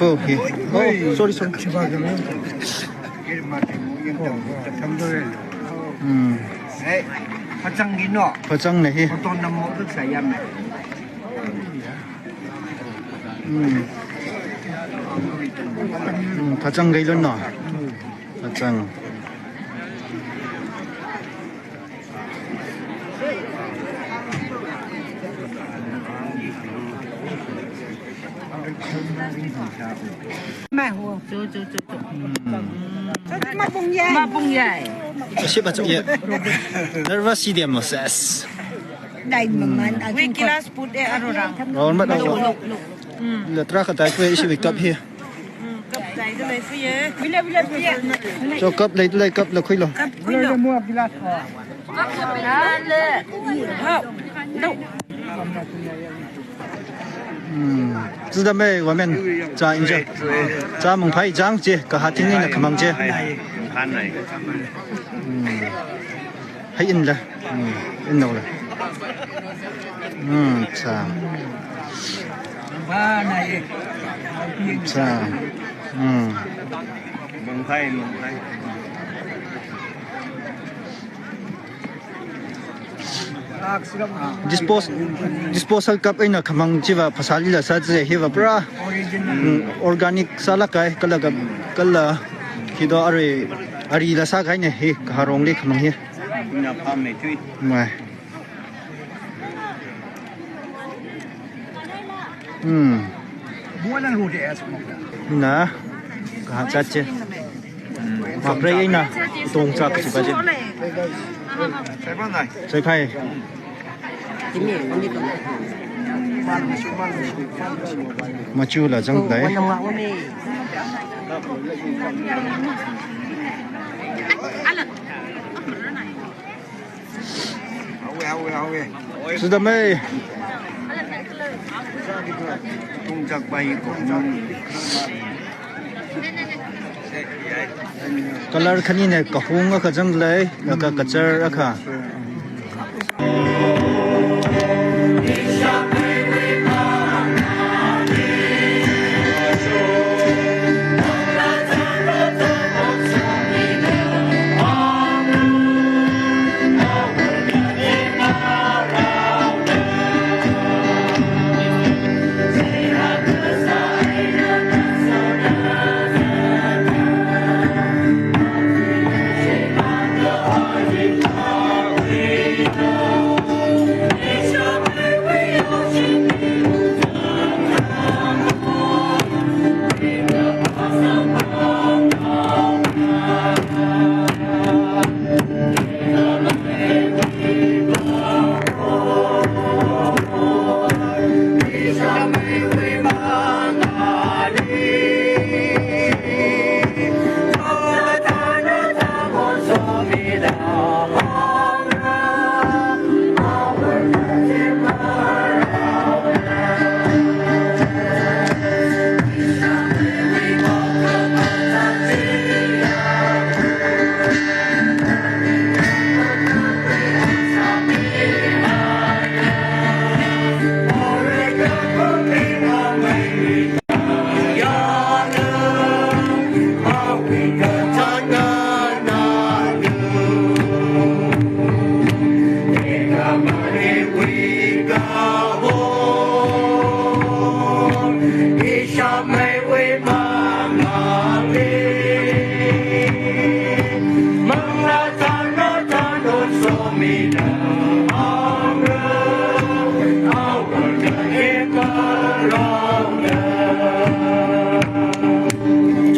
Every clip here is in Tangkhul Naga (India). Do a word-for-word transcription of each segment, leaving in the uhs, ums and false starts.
Oh, hi. Oh, sorry, sorry. Hmm. Phachang kino. Phachang na hi. Hmm. Hmm, phachang kailo no. Phachang. Mai hu. Chu, chu, chu, chu. Mabung yai. Mabung yai. Ashi ba chu ye. Nervous si dem ses. Dai maman. Wui glass put e arora. Raun mat lo. Lok, lok, lok. Hmm. Latra khatai kwe ishi wui cup hi. Hmm, cup dai dai lei khuiye. Wila, wila, wila. Cho cup lei, lei cup la khuilo. Cup khuilo. Cup khuilo. Hao. No. Hmm. Chida mei, women. Cha inja. Cha mung phai jang je, kahating ni na khamang je. Hmm. Hai in la. Hmm. In no la. Hmm, cha. Cha. Hmm. Mung phai, mung phai. Dispos-, disposal cup eina khamang chiva phasāli la sā chi hiva pura, mm, organic sālāk kahai, kala ka, kala khi do ari, ari la sākahaina hi, kaharongli khamang hi. Mai. Hmm. Na, kaha chat che. Maprei eina, tong chak si ba che. Sai phai. Machu la jang lai. Sudamei. Colour khanina kahung akha jang lei, laga kachar akha.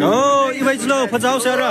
Oh, iwai zlo, phazao sara.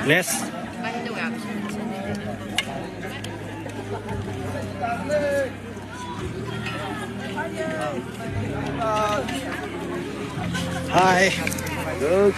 Yes. Hi. Good.